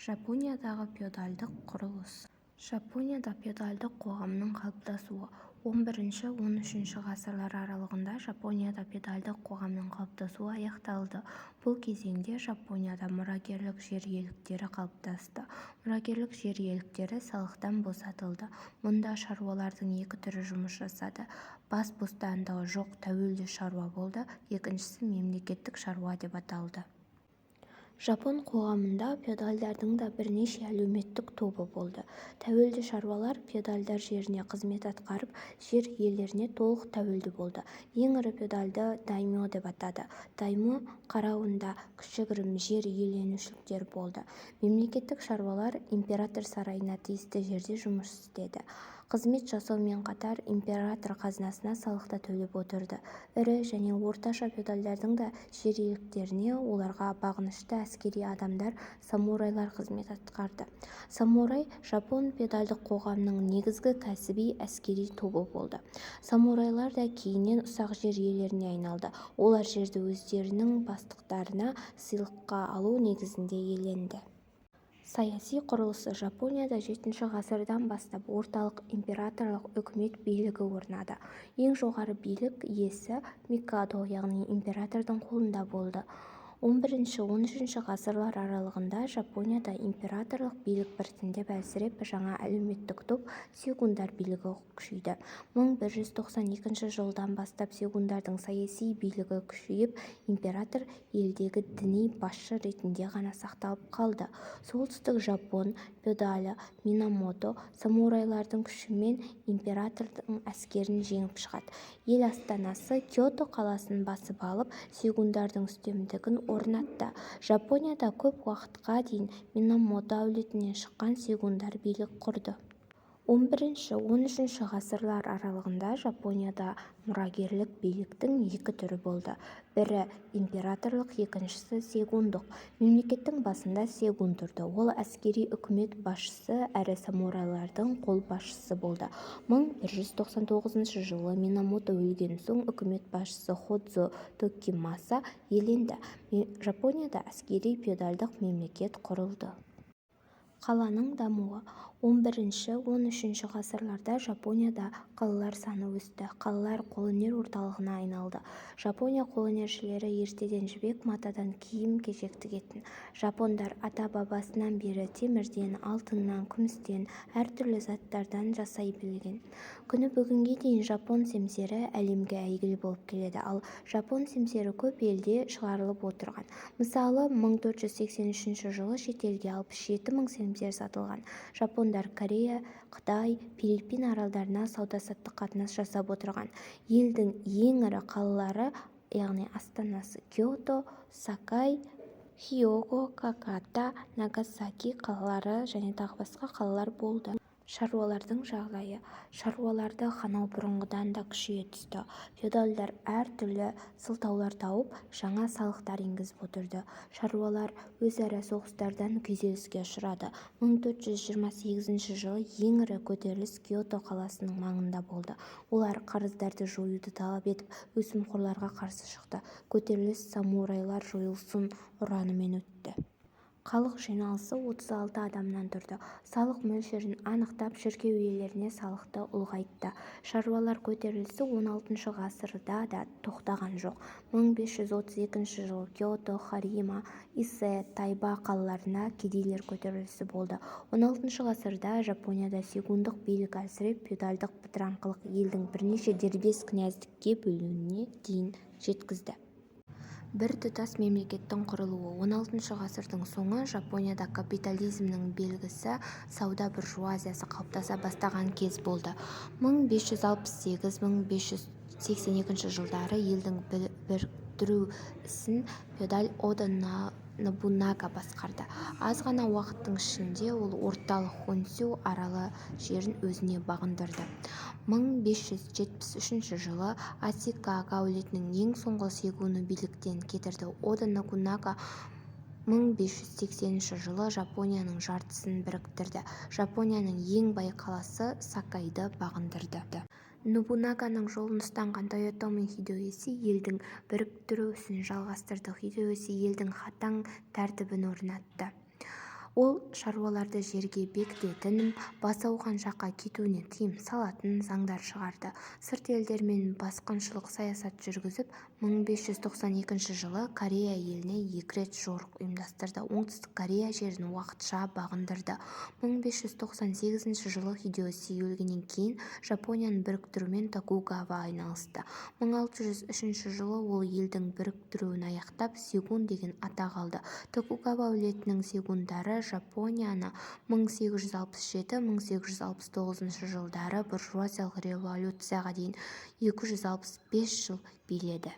Жапониядағы феодалдық құрылыс. Жапонияда феодалдық қоғамның қалыптасуы. XI-ХІІІ ғасырлар аралығында Жапонияда феодалдық қоғамның қалыптасуы аяқталды. Бұл кезеңде Жапонияда мұрагерлік жер иеліктері қалыптасты. Мұрагерлік жер иеліктері салықтан босатылды. Мұнда шаруалардың екі түрі жұмыс жасады: бас бостандығы жоқ тәуелді шаруа болды, екіншісі мемлекеттік шаруа деп аталды. Жапон қоғамында феодалдардың да бірнеше әлеуметтік тобы болды. Тәуелді шаруалар феодалдар жеріне қызмет атқарып, жер иелеріне толық тәуелді болды. Ең ірі феодалды даймё деп атады. Даймё қарауында кішігірім жер иеленушіліктер болды. Мемлекеттік шаруалар император сарайына тиісті жерде жұмыс істеді. Қызмет жасаумен қатар император қазынасына салық та төлеп отырды. Ірі және орташа феодалдардың да жер иеліктеріне оларға бағынышты әскери адамдар самурайлар қызмет атқарды. Самурай жапон феодалдық қоғамының негізгі кәсіби әскери тобы болды. Самурайлар да кейіннен ұсақ жер иелеріне айналды. Олар жерді өздерінің бастықтарына сыйлыққа алу негізінде иеленді. Саяси құрылысы Жапонияда жетінші ғасырдан бастап орталық императорлық үкімет билігі орнады. Ең жоғары билік иесі микадо, яғни императордың қолында болды. ХІ-ХІІІ ғасырлар аралығында Жапонияда императорлық билік біртіндеп әлсіреп, жаңа әлеуметтік топ сегундар билігі күшейді. 1192 жылдан бастап сегундардың саяси билігі күшейіп, император елдегі діни басшы ретінде ғана сақталып қалды. Солтүстік жапон феодалы Минамото самурайлардың күшімен императордың әскерін жеңіп шығады. Ел астанасы Киото қаласын басып алып, сегундардың үстемдігін орнатты. Жапонияда көп уақытқа дейін Минамото әулетінен шыққан сегундар билік құрды. ХІ-ХІІІ ғасырлар аралығында Жапонияда мұрагерлік биліктің екі түрі болды: бірі императорлық, екіншісі сегундық. Мемлекеттің басында сегун тұрды. Ол әскери үкімет басшысы әрі самурайлардың қолбасшысы болды. 1199 жылы Минамото өлген соң үкімет басшысы Ходзо Токимаса иеленді. Жапонияда әскери феодалдық мемлекет құрылды. Қаланың дамуы. ХІ-ХІІІ ғасырларда Жапонияда қалалар саны өсті. Қалалар қолөнер орталығына айналды. Жапония қолөнершілері ертеден жібек матадан киім-кешек тігетін. Жапондар ата-бабасынан бері темірден, алтыннан, күмістен әр түрлі заттардан жасай білген. Күні бүгінге дейін жапон семсері әлемге әйгілі болып келеді. Ал жапон семсері көп елде шығарылып отырған. Мысалы, 1483 жылы шетелге 67 мың семсер сатылған. Жапондар Корея, Қытай, Филиппин аралдарына сауда-саттық қатынас жасап отырған. Елдің ең ірі қалалары, яғни астанасы Киото, Сакай, Хиого, Хаката, Нагасаки қалалары және тағы басқа қалалар болды. Шаруалардың жағдайы. Шаруаларды қанау бұрынғыдан да күшейе түсті. Феодалдар әр түрлі сылтаулар тауып, жаңа салықтар енгізіп отырды. Шаруалар өзара соғыстардан күйзеліске ұшырады. 1428 жылы ең ірі көтеріліс Киото қаласының маңында болды. Олар қарыздарды жоюды талап етіп, өсімқорларға қарсы шықты. Көтеріліс Самурайлар жойылсын! Ұранымен өтті. Халық жиналысы 36 адамнан тұрды. Салық мөлшерін анықтап, шіркеу иелеріне салықты ұлғайтты. Шаруалар көтерілісі ХVI ғасырда да тоқтаған жоқ. 1532 жылы Киото, Харима, Исе, Тайба қалаларында кедейлер көтерілісі болды. ХVI ғасырда Жапонияда сегундық билік әлсіреп, феодалдық бытыраңқылық елдің бірнеше дербес князьдікке бөлінуіне дейін жеткізді. Біртұтас мемлекеттің құрылуы. ХVI ғасырдың соңы Жапонияда капитализмнің белгісі сауда буржуазиясы қалыптаса бастаған кез болды. 1568-1582 жылдары елдің біріктіру ісін феодал Ода Нобунага басқарды. Аз ғана уақыттың ішінде ол орталық Хонсю аралы жерін өзіне бағындырды. 1573 жылы Асикага әулетінің ең соңғы сегуны биліктен кетірді. Ода Нобунага 1580 жылы Жапонияның жартысын біріктірді. Жапонияның ең бай қаласы Сакайды бағындырды. Нобунаганың жолын ұстанған Тойотоми Хидэёси елдің біріктіру ісін жалғастырды. Хидэёси елдің қатаң тәртібін орнатты. Ол шаруаларды жерге бекітетін, басы ауған жаққа кетуіне тыйым салатын заңдар шығарды. Сырт елдермен басқыншылық саясат жүргізіп, 1592 жылы Корея еліне екі рет жорық ұйымдастырды, Оңтүстік Корея жерін уақытша бағындырды. 1598 жылы Хидэёси өлгеннен кейін Жапонияны біріктірумен Токугава айналысты. 1603 жылы ол елдің біріктіруін аяқтап, сегун деген атақ алды. Токугава әулетінің сегундары Жапонияны 1867–1869 жылдары буржуазиялық революцияға дейін 265 жыл биледі.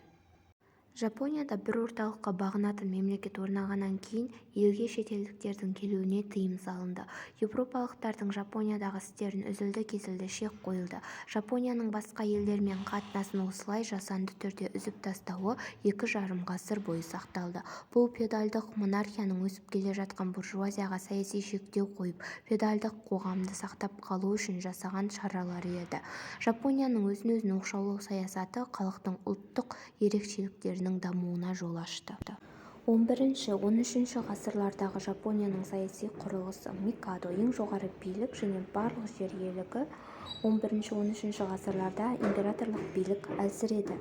Жапонияда бір орталыққа бағынатын мемлекет орнағаннан кейін елге шетелдіктердің келуіне тыйым салынды. Еуропалықтардың Жапониядағы істерін үзілді-кесілді шек қойылды. Жапонияның басқа елдермен қатынасын осылай жасанды түрде үзіп тастауы 2,5 ғасыр бойы сақталды. Бұл феодалдық монархияның өсіп келе жатқан буржуазияға саяси шектеу қойып, феодалдық қоғамды сақтап қалу үшін жасаған шаралары еді. Жапонияның өзін-өзі оқшаулау саясаты халықтың ұлттық ерекшеліктерінің дамуына жол ашты. XI-XIII ғасырлардағы Жапонияның саяси құрылысы. Микадо – ең жоғары билік және барлық жер иелігі. XI-XIII ғасырларда императорлық билік әлсіреді.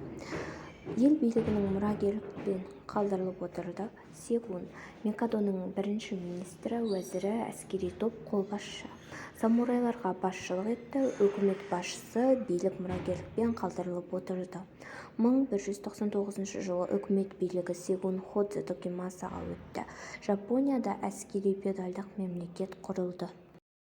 Ел билігінің мұрагерлікпен қалдырылып отырды. Сегун – микадоның бірінші министрі, уәзірі, әскери топ қолбасшы. Самурайларға басшылық етті. Өкімет басшысы, билік мұрагерлікпен қалдырылып отырды. 1199 жылы өкімет билігі сегун Ходзо Токимасаға өтті. Жапонияда әскери феодалдық мемлекет құрылды.